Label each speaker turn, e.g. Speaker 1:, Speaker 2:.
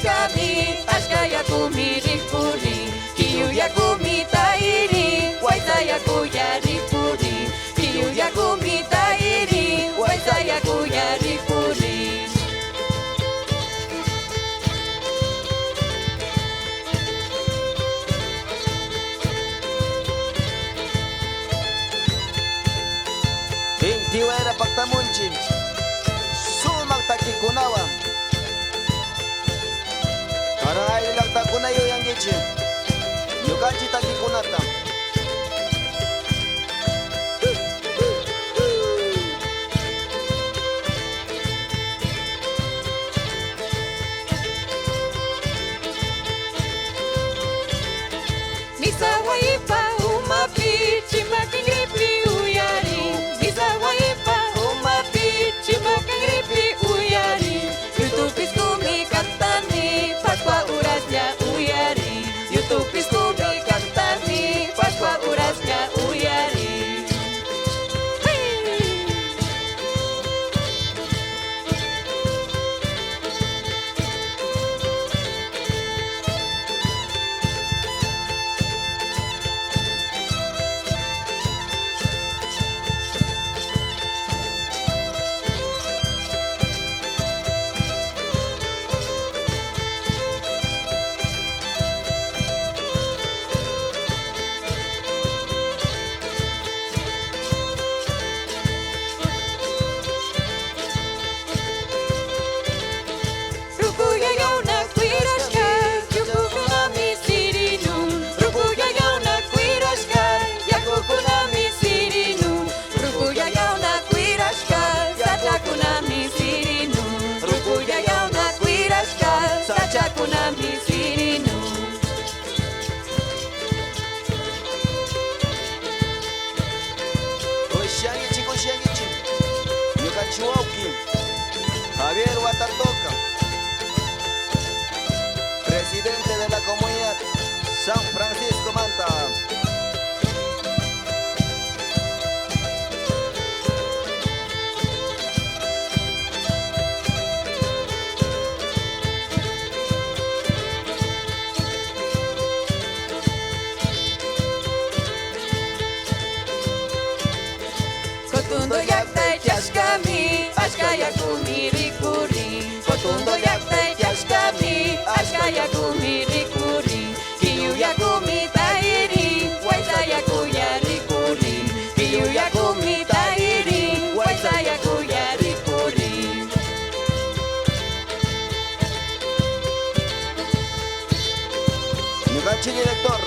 Speaker 1: chashkami, achka yakumi rikuri. Kiyu yakumi tairi, wayta yakuya rikuri. Kiyu yakumi tairi, wayta yakuya rikuri.
Speaker 2: Inti wayra paktamunchik sumak takikunawan. Karan ayllu llaqtakuna yuyankichik ñukanchik takikunata.
Speaker 1: Misawaipa umapi chimakingripi uyari. Misawaipa umapi chimakingripi uyari. YouTube kumi kantani Pascua urasnya uyari. YouTube kumi kantani Pascua urasnya uyari. Hey! Rukuyayauna kuirashka, yakukunami sirinun. Rukuyayauna kuirashka, yakukunami sirinun. Rukuyayauna kuirashka, sachakunami sirinun. Rukuyayauna kuirashka, sachakunami sirinun.
Speaker 2: Kushangichik, kushangichik. Ñukanchik wawqi Javier Huatartoca, presidente de la comunidad San Francisco Manta.
Speaker 1: Cotundo llaqta chashkami, achka yakumi rikuri. Cotundo llaqta chashkami, achka yakumi rikuri. Kiyu yakumi tairi, wayta yakuya rikuri. Kiyu yakumi tairi, wayta yakuya rikuri.
Speaker 2: Ñukanchik director